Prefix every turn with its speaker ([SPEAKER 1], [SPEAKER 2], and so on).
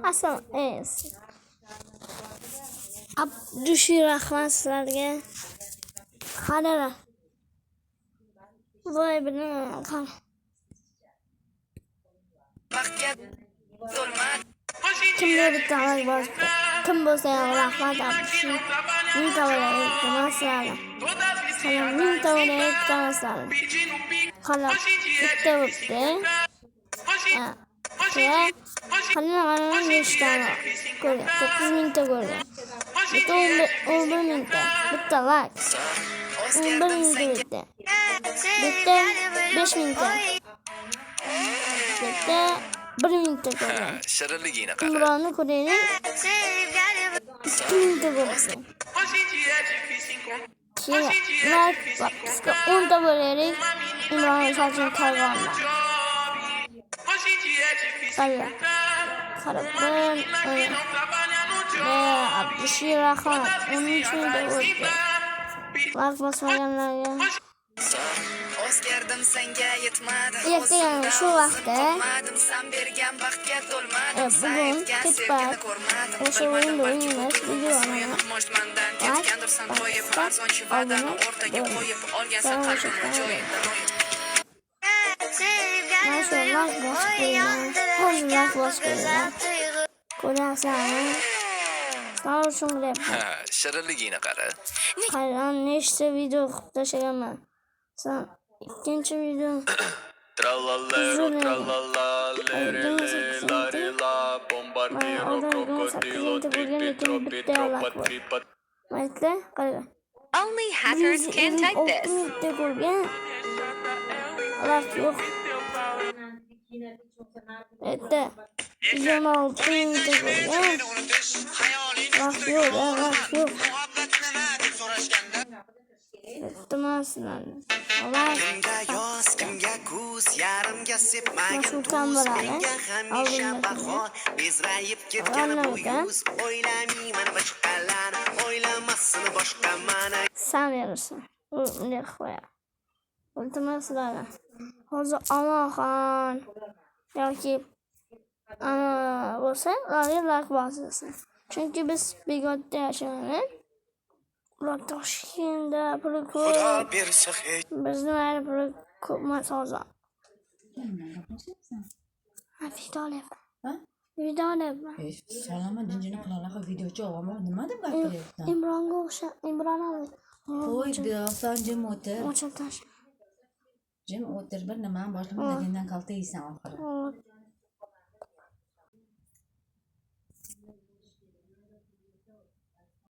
[SPEAKER 1] Assalom. Abdushi, rahmat sizlarga. Qaranglar. Voy, bilmayman, qara.
[SPEAKER 2] Baxtga to'lmadi.
[SPEAKER 1] Kimdir bitta like bosdi. Kim bo'lsa ham, rahmat, Abdushi. 1000 ta bo'ladi sizlarni. Hali 1000 ta bo'ladi sizlarni. Hali bitta bo'pti. Ha. Hali mana nechtani ko'rgan? 9000 ta ko'rgan. Bitta 11 mingta. Bitta like. 11 mingta bitta. Bitta 5000 ta. Bitta 1 mingta ko'rgan.
[SPEAKER 3] Shirinligini qara.
[SPEAKER 1] Imronni ko'raylik. 2000 ta ko'rgan. Keyin like va bizga 10 ta bo'laylik. Imronni sochini targ'onlar. Qara. Qara, bir ve Abdushi, rahmat. 13 mingta bo'ldi. Like bosmaganlarga.
[SPEAKER 2] O'zgardim, senga yetmadi.
[SPEAKER 1] Ertaga shu vaqtda
[SPEAKER 2] Qolmadim, san bergan baxtga to'lmadim. San
[SPEAKER 1] bugun
[SPEAKER 2] aytgan
[SPEAKER 1] kech
[SPEAKER 2] sevgini
[SPEAKER 1] payt
[SPEAKER 2] ko'rmadim.
[SPEAKER 1] o'sha
[SPEAKER 2] Bilmadim,
[SPEAKER 1] o'yinda
[SPEAKER 2] balki bu
[SPEAKER 1] o'ynaymiz,
[SPEAKER 2] tuyg'u
[SPEAKER 1] video olaman.
[SPEAKER 2] Может, mandan
[SPEAKER 1] Like,
[SPEAKER 2] ketgandirsan toyib,
[SPEAKER 1] подписка,
[SPEAKER 2] arzonchi va'dani
[SPEAKER 1] obuna
[SPEAKER 2] o'rtaga
[SPEAKER 1] bo'ling.
[SPEAKER 2] qo'yib olgansan
[SPEAKER 1] Salom,
[SPEAKER 2] qalbimni
[SPEAKER 1] hoşça
[SPEAKER 2] joyida doyib.
[SPEAKER 1] Mana shu like bosib qo'yinglar. Hozir like bosib qo'yinglar. Ko'ryapsizlarmi? Sizlar uchun qilyapman.
[SPEAKER 3] Ha, shirinligini qara.
[SPEAKER 1] Qarang, nechta video qilib tashlaganman. San ikkinchi video
[SPEAKER 4] Trallallero,
[SPEAKER 1] Uzun.
[SPEAKER 4] trallalla, lere, le, la, re, la, bombardiro,
[SPEAKER 1] Mana oldin
[SPEAKER 4] crocodilo,
[SPEAKER 1] 28 bo'lgan,
[SPEAKER 4] tripi,
[SPEAKER 1] lekin
[SPEAKER 4] tropi,
[SPEAKER 1] bitta
[SPEAKER 4] troppa,
[SPEAKER 1] like bor.
[SPEAKER 4] tripa,
[SPEAKER 1] Mayli, qarang.
[SPEAKER 5] Only hackers can type
[SPEAKER 1] 156
[SPEAKER 5] this.
[SPEAKER 1] mingta ko'rgan. Like yo'q. Bitta 26 mingta ko'rgan. Like yo'q, like yo'q. Iltimos sizlarni. Like
[SPEAKER 6] Kimga yoz, kimga kuz, yarimga sepmagin
[SPEAKER 1] Mana shu
[SPEAKER 6] tuz.
[SPEAKER 1] kamerani
[SPEAKER 6] Menga hamisha
[SPEAKER 1] oldinda
[SPEAKER 6] bahor, bezrayib ketgan bu
[SPEAKER 1] Oldinda.
[SPEAKER 6] yuz. O'ylamayman boshqalarni, o'ylamasin boshqa mani.
[SPEAKER 1] San berasan. U bunday qilib qo'yadi. Iltimos sizlardan. Hozir Omonxon yoki ana bo'lsa, ularga like bosasiz. Chunki biz Begodda yashaymiz. Ular Toshkentda, puli
[SPEAKER 6] Xudo
[SPEAKER 1] ko'p.
[SPEAKER 6] bersa hech
[SPEAKER 1] Bizni mayli, puli ko'p emas hozir. Ha, video olyapman.
[SPEAKER 7] Ha?
[SPEAKER 1] Video olyapman.
[SPEAKER 7] E, solama jinjini qilolaqa videochi olaman. Nima deb gapiryapsan?
[SPEAKER 1] Imronga o'xshab, Imron oldi.
[SPEAKER 7] Qo'y, biroqdan jim o'tir.
[SPEAKER 1] O'chib tash.
[SPEAKER 7] Jim o'tir, bir nimani boshlama, dadangdan kalta yeysan oxiri.